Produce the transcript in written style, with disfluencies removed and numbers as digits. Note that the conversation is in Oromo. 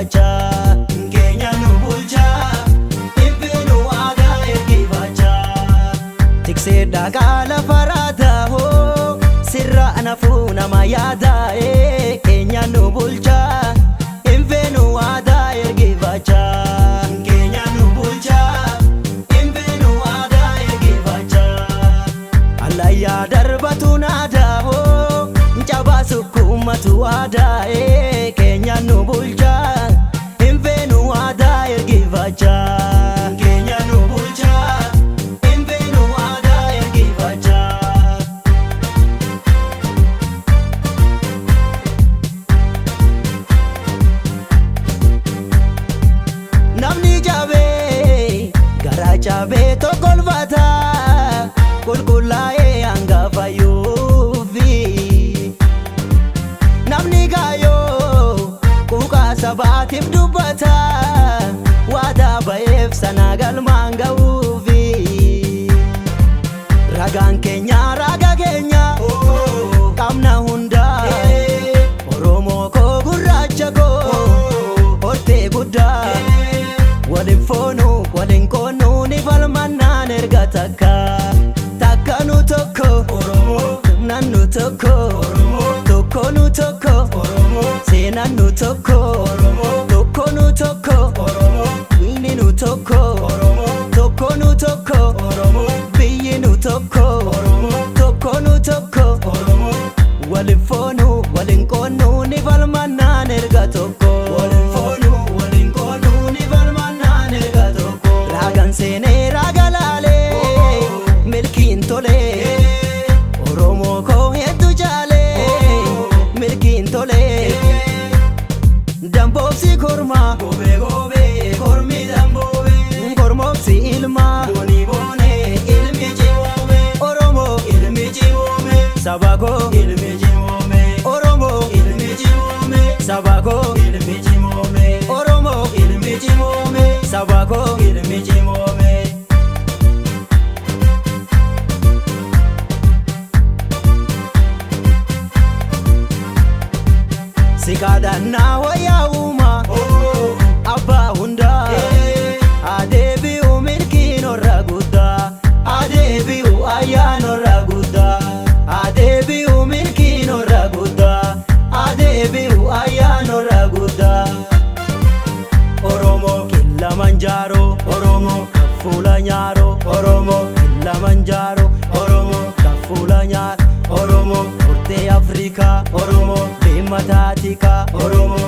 ergifachaa. Keenya nu bulchaa, hin feenu aadaa ergifachaa. Tiksee dhagaa lafa raataa hoo, sirra nafuu nama yaadaa. Keenya nu bulchaa, hin feenu aadaa ergifachaa. Keenya nu bulchaa, hin feenu aadaa ergifachaa. Allayyaa darbatu naadaa hoo, cabaa sukkuummatu aadaa. Keenya nu bulchaa, hin feenu aadaa ergifachaa. Keenya nu bulchaa, hin feenu aadaa ergifachaa. Namni jabee garaa cabee tokkolfata, qulqullaa'ee hanga fayyuufi. Namni gaayoo quuqaa sabaatiif dubbata, waadaa ba'eef sana galmaan ga'uufi. Ragaan keenya raga keenya qabna hundaa. Oromoo koo, gurraacha koo, hortee guddaa. Waliin foonu, waliin qoonnu, ni falmannaan erga takka. Takka nu tokko, nan nu tokko, tokko nu tokko, seenaan nu tokko, tokko nu tokko, inni nu tokko, tokko nu tokko, biyyi nu tokko, tokko nu tokko. Waliin foonu, waliin qoonnu, ni falmannaan erga tokko. Waliin foonu, waliin qoonnu, ni falmannaan erga tokko. Raagan seenee raaga laalee, milkiin tolee. Oromoo koo hedduu jaalee, milkiin tolee. Damboobsi kormaa, goobee goobee kormi damboobee. Kormoobsi ilmaa, boonii boonee ilmi cimoome. Oromoo ilmi cimoome, saba koo ilmi cimoome. Oromoo ilmi cimoome, saba koo ilmi cimoome. Oromoo ilmi cimoome, saba koo ilmi cimoome. Sikaadhannaa wayyaa uumaa abbaa hundaa, adeebi'u milkiin orra guddaa, adeebi'u ayyaan orra guddaa, adeebi'u milkiin orra guddaa, adeebi'u ayyaan orra guddaa. Oromoo Kilimanjaaroo, Oromoo fuula nyaaroo, Oromoo Kilimanjaaroo, Oromoo fuula nyaaroo, Oromoo hortee Afrikaa, Oromoo deemataatika, Oromoo.